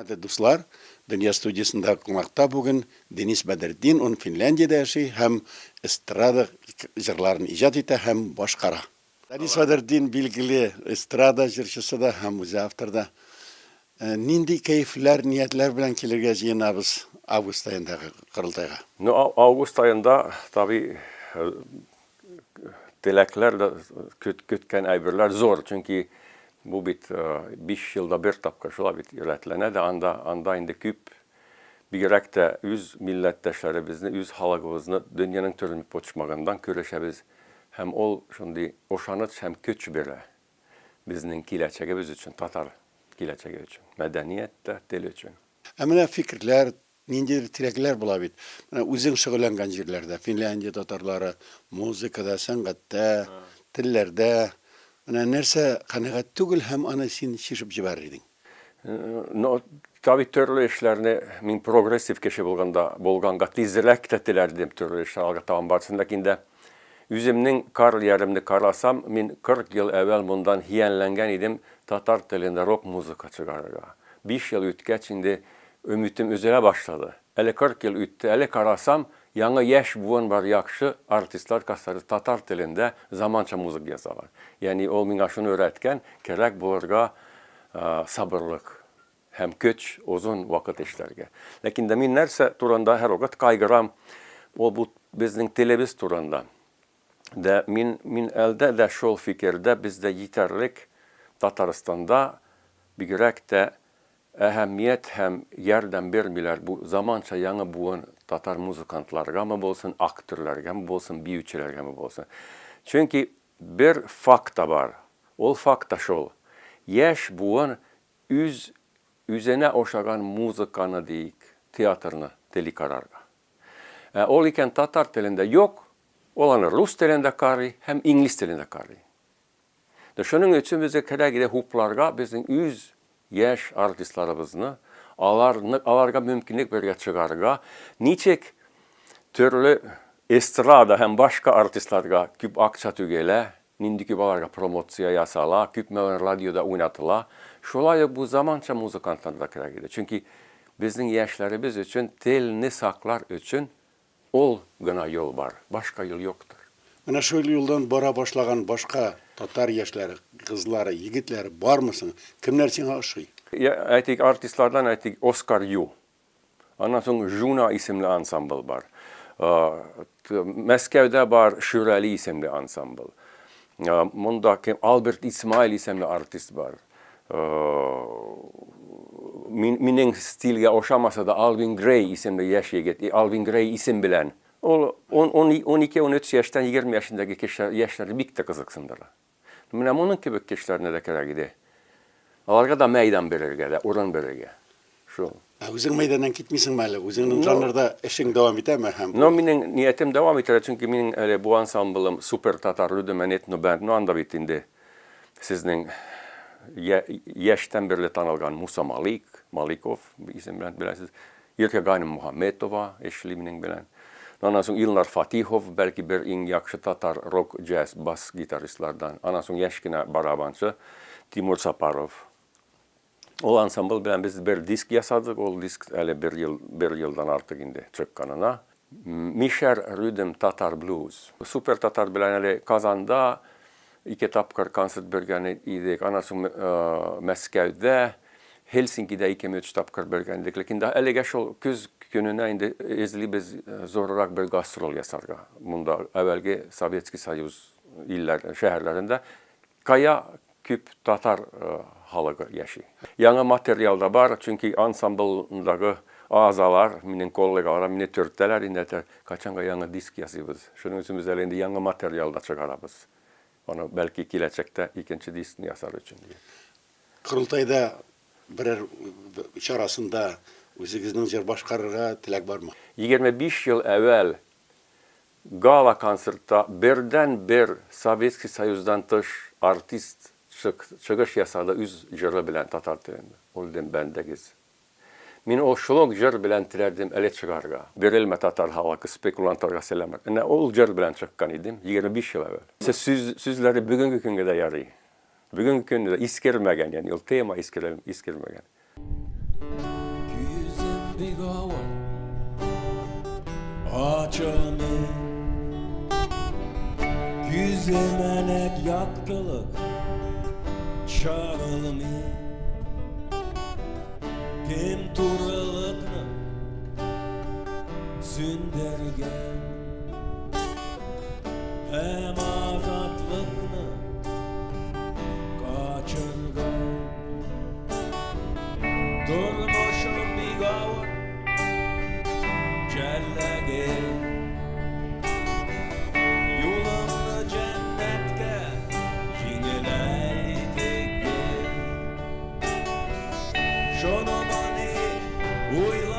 Хөрмәтле дуслар, Дөнья студиясендә кунакта бүген Денис Бәдретдин, ун Финляндиядә яши һәм эстрада җырларын иҗат итә һәм башкара. Денис Бәдретдин билгеле эстрада җырчысы да һәм үзе автор да. Нинди кәефләр, ниятләр белән килергә җыенабыз август аендагы корылтайга? Ну, август аенда, таби, теләкләр дә, көткән әйберләр зур, чөнки бу бит 5 елда бер тапкыр шулай бит рәтләнә дә, анда, анда инде күп, бигрәк тә үз милләттәшләребезне, үз халыгыбызны дөньяның төрле почмагыннан күрешәбез һәм ул шундый ышаныч һәм көч бирә безнең киләчәгебез өчен, татар киләчәге өчен, мәдәният тә, тел өчен. Ә менә фикерләр, Ниндидер теләкләр була бит. Менә үзең шөгыльләнгән җирләрдә, Финляндия татарлары, музыкада, сәнгатьтә, телләрдә. Менә нәрсә канәгать түгел һәм аны син чишеп җибәрер идең? Ну, таби төрле эшләрне мин прогрессив кеше булганда, булганга тизрәк тә теләр идем төрле эшләр алга табан барсын, ләкин дә үземнең карьерамны карасам, мин 40 ел әүвәл мондан хиянләнгән идем татар телендә рок-музыка чыгарырга. 5 ел үткәч инде Өметем өзелә башлады. Әле 40 ел үтте, әле карасам, яңа яшь буын бар яхшы артистлар касары татар телендә заманча музык язалар. Ягъни ул миңа шуны өйрәткән, кирәк булырга сабырлык һәм көч озын вакыт эшләргә. Ләкин дә мин нәрсә турында һәрвакыт кайгырам, ул бу безнең телебез турында. Дә мин мин әлдә дә шул фикердә, бездә җитәрлек Татарстанда бигрәк тә Әһәмият һәм ярдәм бирмиләр бу заманча яңа буын татар музыкантларгамы булсын, актерләргәме булсын, биючеләргәме булсын. Чөнки бер факт та бар. Ул факт та шул, яшь буын үз үзенә ошаган музыканы диик, театрны тели карарга. Ә ул икән татар телендә юк, ул аны рус телендә карый һәм инглиз телендә карый. Шуның өчен безгә кирәк иде хупларга безнең үз яшь артистларыбызны, аларны аларга мөмкинлек бирергә чыгарырга, ничек төрле эстрада һәм башка артистларга күп акча түгелә, нинди күп аларга промоция ясала, күпме радиода уйнатыла, шулай ук бу заманча музыкантлар да кирәк иде. Чөнки безнең яшьләребез өчен телне саклар өчен Ул гына юл бар, башка юл юктыр. Менә шул юлдан бара башлаган башка татар яшьләре, кызлары, егетләре бармы соң? Кемнәр сиңа ошый? Әйтик, артистлардан, әйтик, Оскар Ю. Аннан соң Жуна исемле ансамбль бар. Мәскәүдә бар Шүрәле исемле ансамбль. Монда кем? Альберт Исмаил исемле артист бар. Минең стильгә ошамаса да, Алвин Грей исемле яшь егет, Алвин Грей исем белән. Ул 12-13 яшьтән 20 яшендәге кешеләр, яшьләрне бик тә кызыксындыра. Менә моның кебек кешеләрне дә кирәк иде. Аларга да мәйдан бирергә дә, урын бирергә. Шул. Ә үзең мәйданнан китмисеңме әле? Үзеңнең жанрда эшең дәвам итәме һәм? Ну, минем ниятем дәвам итәргә, чөнки минем әле бу ансамблем Супер Татар Рүдемән этно бәнд, ну анда бит инде сезнең яшьтән бирле танылган Муса Малик, Маликов исем белән беләсез. Иркә Ганым Мухаметова эшли минем белән. Аннан соң Илнар Фатихов, бәлки бер иң яхшы татар рок, джаз, бас гитаристлардан. Аннан соң яшь кенә барабанчы Тимур Сапаров. Ул ансамбль белән без бер диск ясадык, ул диск әле бер ел, бер елдан артык инде чыкканына. Мишәр Рүдем татар блюз. Супер татар белән әле Казанда ике тапкыр концерт биргән идек. Аннан соң Мәскәүдә, Хельсинкида икеме өч тапкыр биргән идек. Ләкин дә әлегә шул көз көненә инде эзлибез зуррак бер гастроль ясарга. Монда әүвәлге Советский Союз илләр, шәһәрләрендә Кая күп татар халыгы яши. Яңа материал да бар, чөнки ансамбльдагы азалар, минем коллегалар мине төртәләр инде, әйтәләр, кайчанга яңа диск ясыйбыз. Шуның өчен без әле инде яңа материал да чыгарабыз. Аны бәлки киләчәктә икенче дискны ясар өчен диеп. Корылтайда берәр чарасында үзегезнең җыр башкарырга теләк бармы? 25 ел әүвәл Гала-концертта бердәнбер Советский Союздан тыш артист чыгыш ясады үз җыры белән татар телендә. Ул дим бәндәгез. Мин ул шул ук җыр белән теләрдем әле чыгарга. Бирелмә татар халкы спекулянтларга сәламәт. Әнә ул җыр белән чыккан идем 25 ел әүвәл. Сүз, сүзләре бүгенге көнгә дә ярый. Бүгенге көндә дә искермәгән, ягъни ул тема искермәгән. бик авыр Ачылмый Күземә нәк яктылык Чагылмый Кем турылыкны Сүндергән Һәм азатлыкны Качырган Тормышым бик авыр Жәлләгел Юлымны җәннәткә Җиңеләйтегез Шунымыни уйлап.